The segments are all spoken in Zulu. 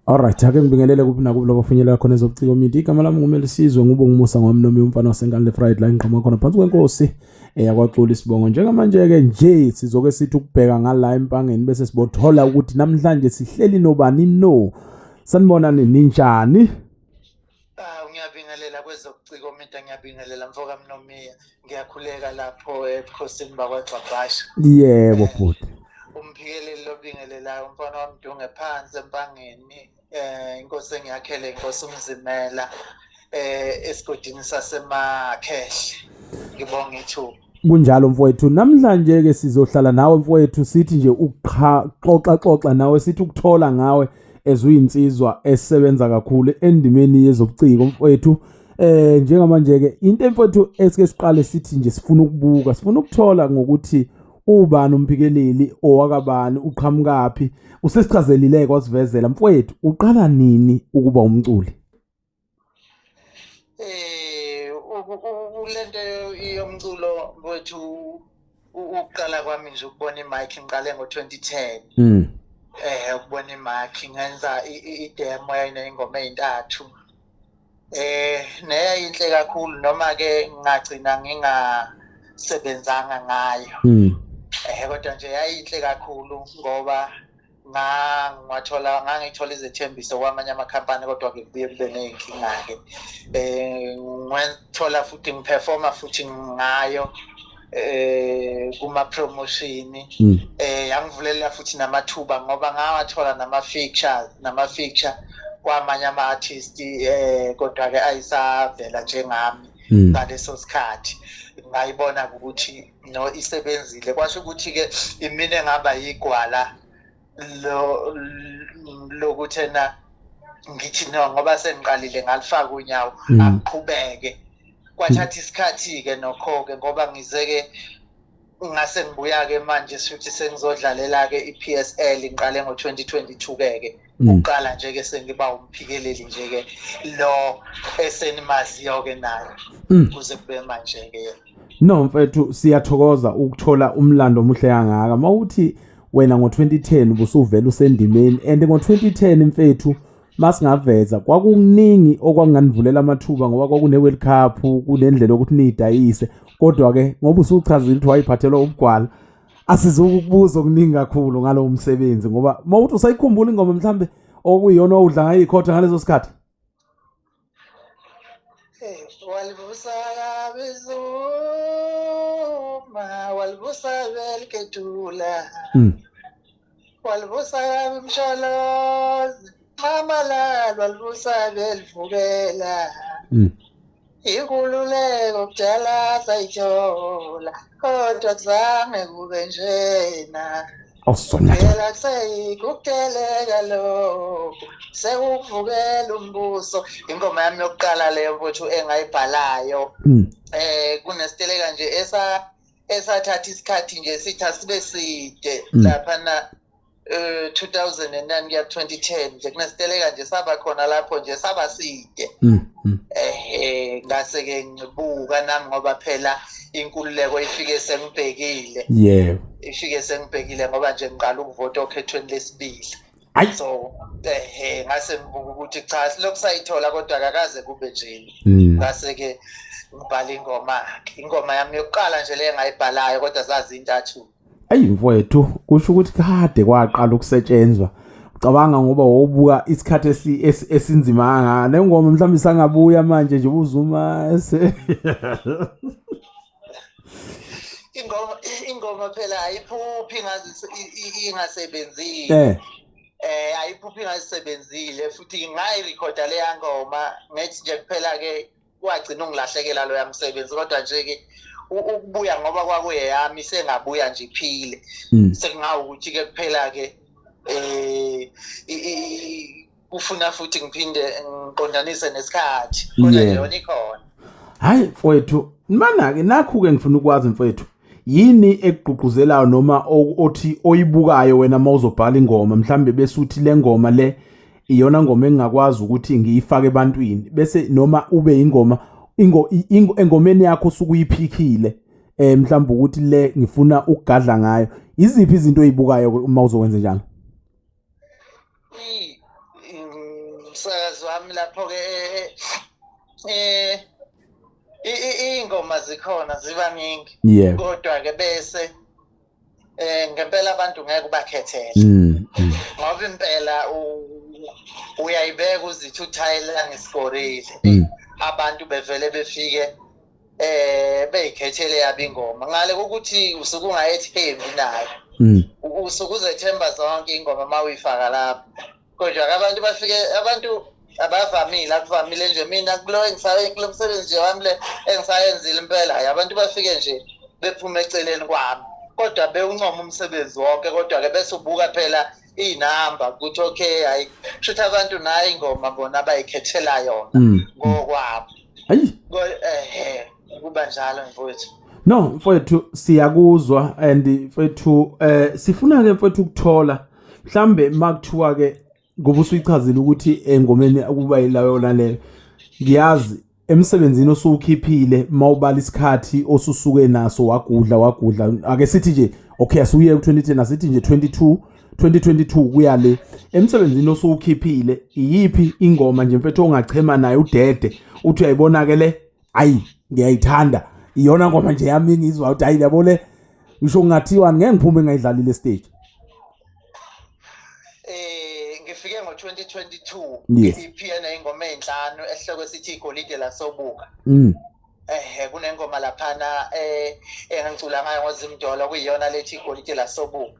Alright, ake ngibingelele kuphi nakuphi lapho ofinyelela khona ezobuciko media. Igama lami nguMelisizwe ngubo ngumusa ngwami nomi umfana wasenkani leFriday la ngiqhamuka khona phansi kwenkosi eyakwaXulu isibongo. Njengamanje ke nje sizoke sithi ukubheka ngala empangeni bese sibothola ukuthi namhlanje sihleli nobani no. Sanibonani ninjani? Ah, ngiyabingelela kwezobuciko media, ngiyabingelela mfoka Mnomiya. Ngiyakhuleka lapho ebukhosini bakwaGcabasha. Yebo bhuti. Umphikeleli lobingelelayo umfana wamdunge phansi empangeni inkosi engiyakhele inkosi umzimela esigodini sasemakhehle. Ngibonga ithuba. Kunjalo mfowethu, namhlanje ke sizohlala nawe mfowethu, sithi nje ukuxoxa xoxa nawe, sithi ukuthola ngawe ezuyinsizwa esebenza kakhulu endimeni yezobuciko mfowethu. Njengamanje ke into mfowethu esike siqale sithi nje sifuna ukubuka, sifuna ukuthola ngokuthi ubani umphikeleli, owakabani, uqhamukaphi. Usesichazelile kwasivezela mfowethu, uqala nini ukuba umculi? Kulento yomculo mfowethu, ukuqala kwami nje ukubona imic ngiqale ngo-2010. Ukubona imic ngenza i-demo yayiney'ngoma ey'ntathu. Neyayinhle kakhulu noma ke ngagcina ngingasebenzanga ngayo. Kodwa nje yayinhle kakhulu ngoba ngangithola izethembiso kwamanye amakhampani, kodwa ke kubuye kube ney'nkinga ke. Ngithola futhi ngiperforma futhi ngayo kuma promotion. Yangivulela futhi namathuba ngoba ngawathola nama feature kwamanye ama artist, kodwa ke ayisavela njengami ngaleso sikhathi. Ngayibona ukuthi no isebenzile, kwasho ukuthi ke imina engaba yigwala lo lokuthi ena ngithi no, ngoba sengiqalile ngalifaka unyawo, akuqhubeke. Kwathatha isikhathi ke nokho ke ngoba ngize ke ngase ngibuya ke manje futhi sengizodlalela ke iPSL, ngiqale ngo2022 ke ukuqala nje ke sengiba umphikeleli nje ke lo esenimaziyo ke naye kuze kube manje ke. No mfethu, siyathokoza ukuthola umlando omuhle kangaka. Mawuthi wena ngo2010 ubusuvela usendimeni, and ngo2010 mfethu masingaveza kwakuningi okwanganivulela amathuba ngoba kwakune World Cup, kunendlela yokuthi niyidayise, kodwa ke ngoba usuchazile ukuthi wayiphathelwa ubugwala, asizukukubuza okuningi kakhulu ngalowo msebenzi, ngoba mawuthi usayikhumbula ingoma mhlambe okuyiyona owudla ngayo ikhotha ngaleso sikhathi. Walibusa kabi Zuma, walibusa beliketula, walibusa kabi Msholozi, Nxamalala, walibusa belivukela. Inkululeko kudala sayithola, kodwa kuzange kube njena. Awusona. Phela kuseyikukuteleka lokhu, sekuvukela umbuso. Ingoma yami yokuqala leyo mfowethu engayibhalayo. Kunesiteleka nje esathatha isikhathi nje sithi asibe side lapha na 2009 kuya 2010 nje, kunesiteleka nje saba khona lapho nje saba side. Ngase ke ngibuka nami ngoba phela inkululeko ifike sengibhekile. Ifike sengibhekile ngoba nje ngiqala ukuvota okhethweni lesibili. Ayi. So ngase ngibuka ukuthi cha, silokhu sayithola kodwa akakaze kube nje. Ngase ke ngibhala ingoma, ingoma yami yokuqala nje le engayibhalayo, kodwa zazi intathu. Ayi mfowethu, kusho ukuthi kade kwaqala ukusetshenzwa. Ucabanga ngoba wawubuka isikhathi esinzima kangaka. Le ngoma mhlawumbe isangabuya manje nje uZuma ese Ingoma phela ayiphuphi ngazi ingasebenzile. Ayiphuphi ingasebenzile, futhi ngayirekhoda leya ngoma ngethi nje kuphela ke kwagcina ungilahlekela loya msebenzi, kodwa nje ke ukubuya ngoba kwakuyeyami sengabuya nje iphile. Sekungawukuthi ke kuphela ke kufuna futhi ngiphinde ngiqondanise nesikhathi, kodwa nje yona ikhona. Hayi mfowethu, mana ke nakhu ke ngifuna ukwazi mfowethu, yini ekugqugquzelayo noma othi oyibukayo wena mawuzobhala ingoma, mhlambe bese uthi le ngoma le iyona ngoma engingakwazi ukuthi ngiyifake ebantwini, bese noma ube ingoma engomeni yakho usukuyiphikhile mhlawumbe ukuthi le ngifuna ukugadla ngayo, iziphi izinto oyibukayo uma uzokwenza njalo? Umsakazi wami lapho ke ingoma zikhona ziba ningi, kodwa ke bese ngempela abantu ngeke ubakhethele, ngoba impela uyayibeka uzithi uthayela ngisikorile, abantu bevele befike beyikhethele yabo ingoma, ngale kokuthi usuke ungayethembi nayo, usuke uzethemba zonke ingoma uma uyifaka lapho. Kodwa abantu bafike, abantu abavamile, akuvamile nje mina kulo engisaye kulo msebenzi nje wami le engisayenzile impela, hayi abantu bafike nje bephume eceleni kwami, kodwa bewuncoma umsebenzi wonke, kodwa ke bese ubuka phela inamba ukuthi okay, hayi kushuthi abantu nayo ingoma bona abayikhethela yona ngokwabo. Hayi kuba njalo mfowethu. No mfowethu, siyakuzwa and mfowethu sifuna ke mfowethu ukuthola mhlambe makuthiwa ke ngoba usuyichazile ukuthi engomeni ukuba yilayo leyo, ngiyazi emsebenzini osuwukhiphile mawubala isikhathi osusuke naso wagudla, ake sithi nje okay asuye ku-2010, asithi nje 2022 kuya le emsebenzini osuwukhiphile, iyiphi ingoma nje mfethu ongachema nayo udede uthi uyayibona ke le, ayi ngiyayithanda iyona ngoma nje yami ngizwa ukuthi hayi yabo le, ngisho kungathiwa ngeke ngiphume ngayidlalile stage? Ngifike ngo-2022 i-EP eney'ngoma ey'nhlanu esihloko esithi Igolide Lasobuka. Kunengoma laphana engicula ngayo ngoZimdollar, kuyiyona lethi Igolide Lasobuka.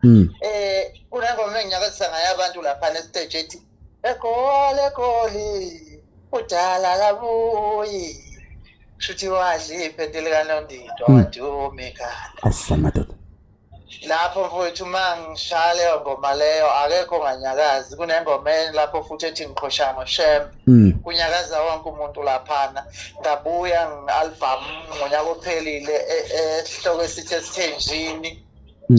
Kunengoma enginyakazisa ngayo abantu laphana estage ethi Egoli egoli udala kabuyi, shuthi wadla iphenti likanondido waduma ekhanda. Awusona madoda. Lapho mfowethu uma ngishaya leyo ngoma leyo akekho onganyakazi. Kunengoma lapho futhi ethi ngiqhosha ngoshem, kunyakaza wonke umuntu laphana. Ngabuya nge-album ngonyaka ophelile esihloko esithi Esithenjini.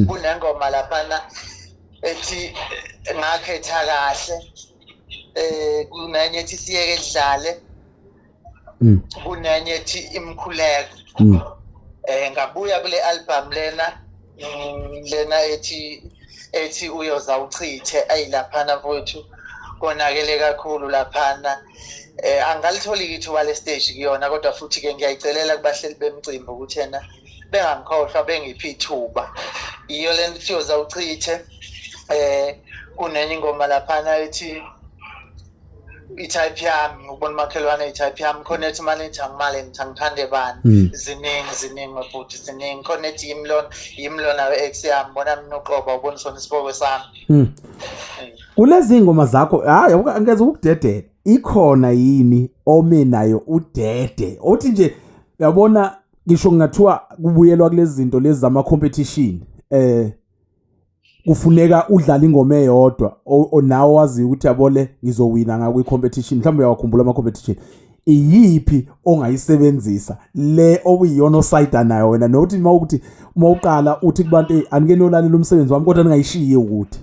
Kunengoma laphana ethi ngakhetha kahle, kunenye ethi siyeke sidlale, kunenye ethi imkhuleko. Ngabuya kule album lena lena ethi uyoza uchithe, ayilaphana mfowethu konakele kakhulu laphana. Angalitholi ithuba le stage kuyona, kodwa futhi ke ngiyayicelela kubahleli bemcimbi ukuthi yena bengangikhohlwa bengiphi ithuba. Iyo le nto uyoza uchithe. Kunenye ingoma laphana ethi i-type yami, ubona umakhelwane i-type yami, khona ethi manje nithi angimale nithi angithande bani. Ziningi futhi ziningi, khona ethi yimi lona we-ex yami, bona mina uqoba ubona sona isiboko sami. Kulezi ngoma zakho, hayi angeze ukudedela, ikhona yini ome nayo udede othi nje uyabona, ngisho kungathiwa kubuyelwa kulezi zinto lezi zama competition, kufuneka udlale ingoma eyodwa onawo wazi ukuthi yabo le ngizowina ngakwi competition, mhlawumbe uyawakhumbula ama competition, iyiphi ongayisebenzisa le okuyiyona osayida nayo wena, nokuthi mawukuthi mawuqala uthi kubantu anike nolalela umsebenzi wami kodwa ningayishiyi ukuthi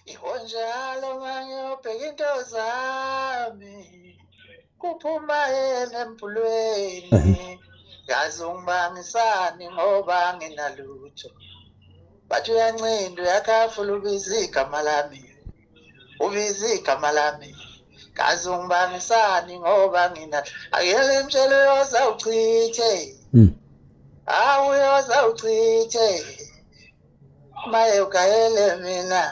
ihonjalo mangiyobheka into zami kuphuma yena empulweni, ngazi ungibangisani ngoba nginalutho, bathi uyancinda uyakhafula ubiza igama lami, ubiza igama lami, ngazi ungibangisani ngoba ngina akuyele mtshelo uyoza uchithe, hawu uyoza uchithe, maye ugayele mina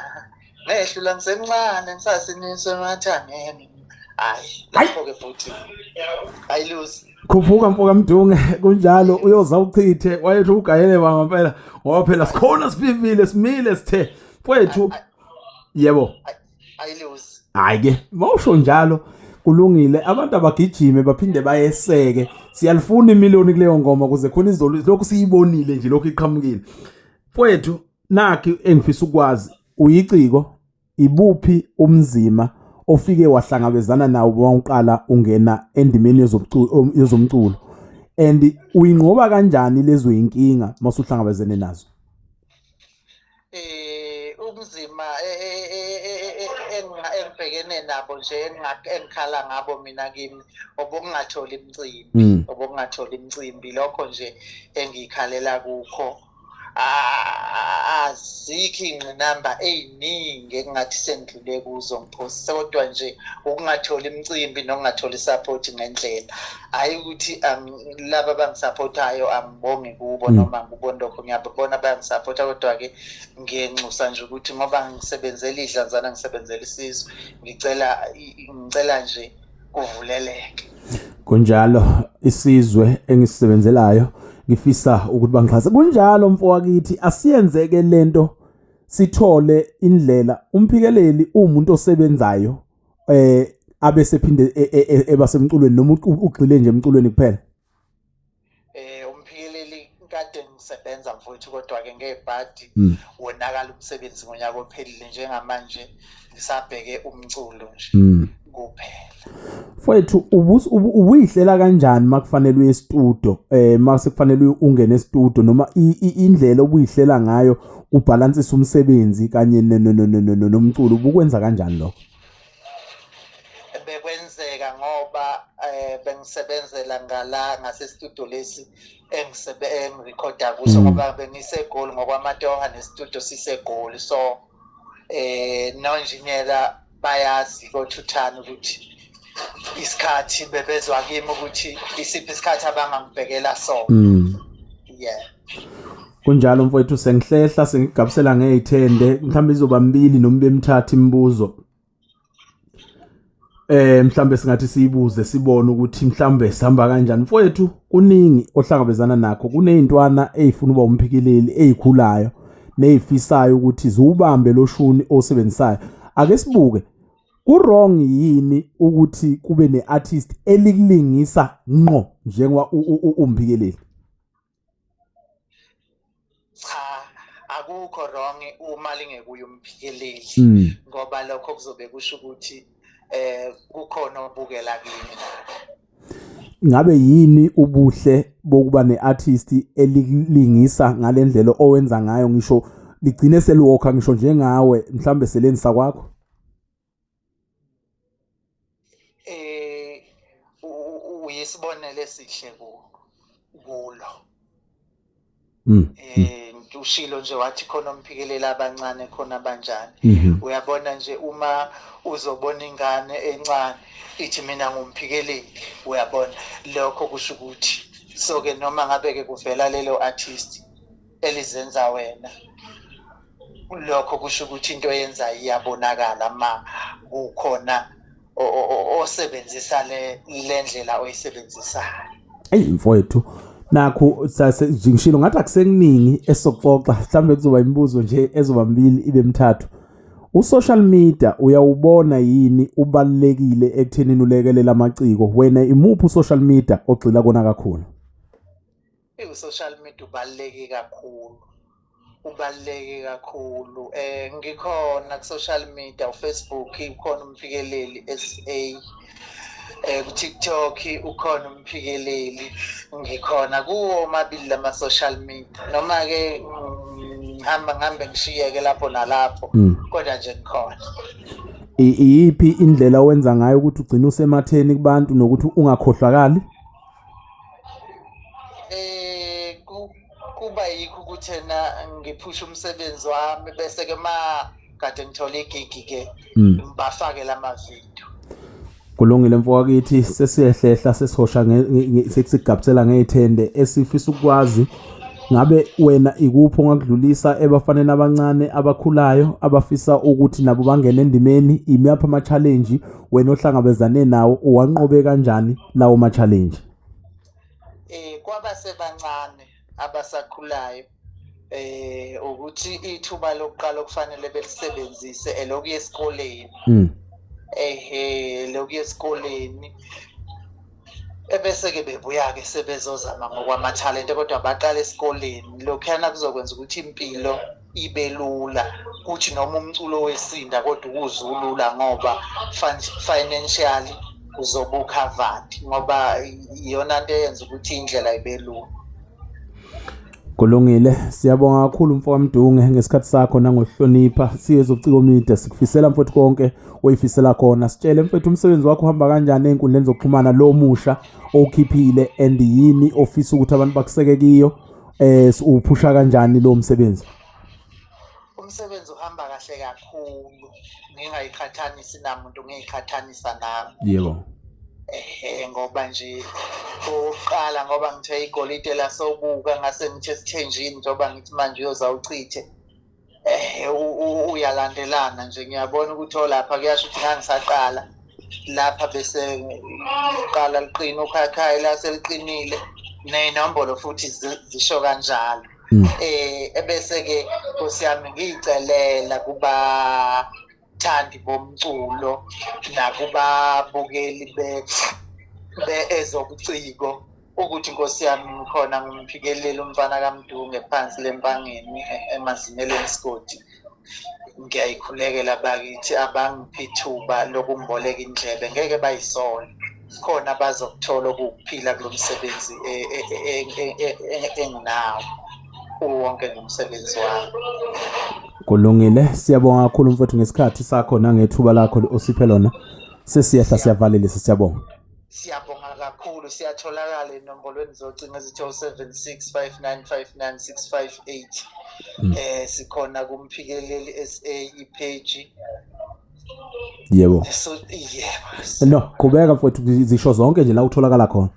ngehlula ngisemncane ngisasiniswe emathangeni. Hayi lapho-ke futhi ayilusi. Khuphuka mfoka Mdunge, kunjalo uyoza uchithe, wayethi ugayele ngempela ngoba phela sikhona sipivile simile sithe mfowethu. Yebo, ayilusi. Hayi ke mawusho njalo kulungile, abantu abagijime baphinde bayeseke, siyalifuna imiliyoni kuleyo ngoma kuze khona izolo lokhu siyibonile nje lokhu iqhamukile. Mfowethu nakhi engifisa ukwazi, uyiciko, ibuphi umzima ofike wahlangabezana nawo mawuqala ungena endimeni yezomculo, and uyinqoba kanjani lezo inkinga masuhlangabezene nazo? Ubunzima engibhekene nabo nje engikhala ngabo mina kimi obokungatholi imicimbi, obokungatholi imicimbi, lokho nje engikhalela kukho. Azikho iy'ngqinamba ey'ningi engingathi sengidlule kuzo ngiphosise, kodwa nje ukungatholi imicimbi nokungatholi i-support ngendlela. Hhayi ukuthi laba abangisaphothayo angibongi kubo noma ngikuboni lokho, ngiyababona bayangisaphotha, kodwa-ke ngiyenxusa nje ukuthi ngoba ngisebenzela idlanzana, ngisebenzela isizwe, ngicela nje kuvuleleke. Kunjalo, isizwe engisebenzelayo ngifisa ukuthi bangixhase. Kunjalo mfowakithi, asiyenzeke lento sithole indlela. Umphikeleli uwumuntu osebenzayo abe sephinde eba semculweni noma ugxile nje emculweni kuphela? Umphikeleli kade ngisebenza mfowethu, kodwa-ke ngebhadi wonakala umsebenzi ngonyaka ophelile. Njengamanje ngisabheke umculo nje kuphela. Mfowethu, ubuyihlela kanjani makufanele uye e-studio, mase kufanele ungene e-studio, noma indlela obuyihlela ngayo ubhalansisa umsebenzi kanye nomculo, ubukwenza kanjani lokho? Bekwenzeka ngoba bengisebenzela ngala ngase studio lesi engirekhoda kuso, ngoba bengiseGoli ngokwamatoha ne-studio siseGoli, so nonjiniyela bayazi kothuthana ukuthi isikhathi bebezwa kimi ukuthi isiphi isikhathi abangangibhekela sona. Yeah. Kunjalo mfowethu, sengihlehla sengigabisela ngezithende, mhlawumbe izoba mbili noma bemithathu imibuzo. Mhlambe singathi siyibuze sibone ukuthi mhlambe sihamba kanjani. Mfowethu, kuningi ohlangabezana nakho, kuneyintwana ezifuna uba umphikeleli ezikhulayo nezifisayo ukuthi ziwubambe lo shuni osebenzisayo. Ake sibuke, ku-wrong yini ukuthi kube ne-artist elikulingisa ngqo njengoba umphikeleli? Cha, akukho wrong uma lingekuye umphikeleli, ngoba lokho kuzobe kusho ukuthi kukhona obukela kimi. Ngabe yini ubuhle bokuba ne-artist elikulingisa ngalendlela owenza ngayo, ngisho ligcine seliwokha ngisho njengawe, mhlambe selenzisa kwakho? Uyisibonelo esihle kulo. Ushilo nje wathi khona umphikeleli abancane khona abanjani. Uyabona nje uma uzobona ingane encane ithi mina ngumphikeleli, uyabona lokho kusho ukuthi so ke noma ngabe ke kuvela lelo artist elizenza wena, lokho kusho ukuthi into oyenzayo iyabonakala ma kukhona osebenzisa le ndlela oyisebenzisayo. Eyi mfowethu, nakhu ngishilo ngathi akusekuningi esizoxoxa, mhlawumbe kuzoba imibuzo nje ezoba mibili ibe mithathu. U-social media uyawubona yini ubalulekile ekuthenini ulekelela amaciko? Wena imuphi u-social media ogxila kona kakhulu? U-social media ubaluleke kakhulu, ubaluleke kakhulu. Ngikhona ku-social media, uFacebook ukhona umphikeleli SA, ku-TikTok ukhona umphikeleli, ngikhona kuwo omabili lama social media. Noma ke ngihamba ngihambe ngishiyeke lapho nalapho, kodwa nje ngikhona. Iyiphi indlela owenza ngayo ukuthi ugcine usematheni kubantu nokuthi ungakhohlwakali? Kuba yikho ukuthi ena ngiphusha umsebenzi wami, bese ke ma kade ngithola igigi ke ngibafake lama video. Kulungile mfowakithi, sesiyehlehla sesihosha sesigabisela ngezithende. Esifisa ukwazi ngabe wena ikuphi ongakudlulisa ebafaneni abancane abakhulayo abafisa ukuthi nabo bangene endimeni? Imaphi ama-challenge wena ohlangabezane nawo, uwanqobe kanjani lawo ma-challenge? Kwabasebancane abasakhulayo, ukuthi ithuba lokuqala okufanele belisebenzise elokuya esikoleni. Elokuya esikoleni, ebese ke bebuya ke sebezozama ngokwamathalente, kodwa baqala esikoleni. Lokhuyana kuzokwenza ukuthi impilo ibe lula, kuthi noma umculo wesinda kodwa ukuzulula ngoba financially uzobe ucovered, ngoba iyona nto eyenza ukuthi indlela ibe lula. Kulungile, siyabonga kakhulu mfowethu ngesikhathi sakho nangokuhlonipha. Siye ezobuciko media, sikufisela mfowethu konke oyifisela khona. Sitshele mfowethu, umsebenzi wakho uhamba kanjani ey'nkundleni zokuxhumana lo musha owukhiphile, and yini ofisa ukuthi abantu bakuseke kiyo? Uphusha kanjani lo msebenzi? Umsebenzi uhamba kahle kakhulu, ngingayiqhathanisi namuntu, ngiyiqhathanisa nami. Yebo. Ngoba nje okokuqala ngoba ngithe igolide lasobuka ngase ngithe esithenjini, njengoba ngithi manje uyoza uchithe uyalandelana nje, ngiyabona ukuthi olapha kuyasho ukuthi ngangisaqala lapha bese qala liqina ukhakhayi lase liqinile, ney'nombolo futhi zisho kanjalo. Ebese ke Nkosi yami ngiyicelela kubathandi bomculo nakubabukeli be ezobuciko ukuthi Nkosi yami ngikhona, nguMphikeleli umfana kaMdunge phansi lempangeni emazineleni isigodi. Ngiyayikhulekela bakithi abangiphi ithuba lokungiboleka indlebe, ngeke bayisole, khona bazokuthola okuwukuphila kulo msebenzi enginawo uwonke ngomsebenzi wami. Kulungile, siyabonga kakhulu mfowethu ngesikhathi sakho nangethuba lakho osiphe lona. Sesiyehla siyavalelisa, siyabonga. Siyabonga kakhulu, siyatholakala enombolweni zocingo ezithi 076 5959 658. Sikhona kuMphikeleli SA ipage. Yebo. So yebo. No, qhubeka mfowethu, zisho zonke nje la utholakala khona.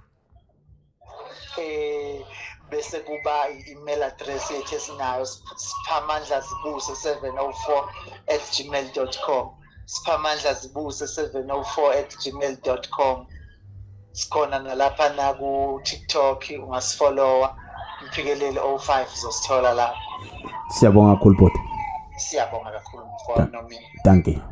Bese kuba i-email address yethu esinayo, siphamandlazibuse704@gmail.com, siphamandlazibuse704@gmail.com. Sikhona nalapha naku TikTok, ungasifollowa Mphikeleli 05, uzosithola lapho. Siyabonga kakhulu bhuti. Siyabonga kakhulu mfowethu Nomi. Thank you.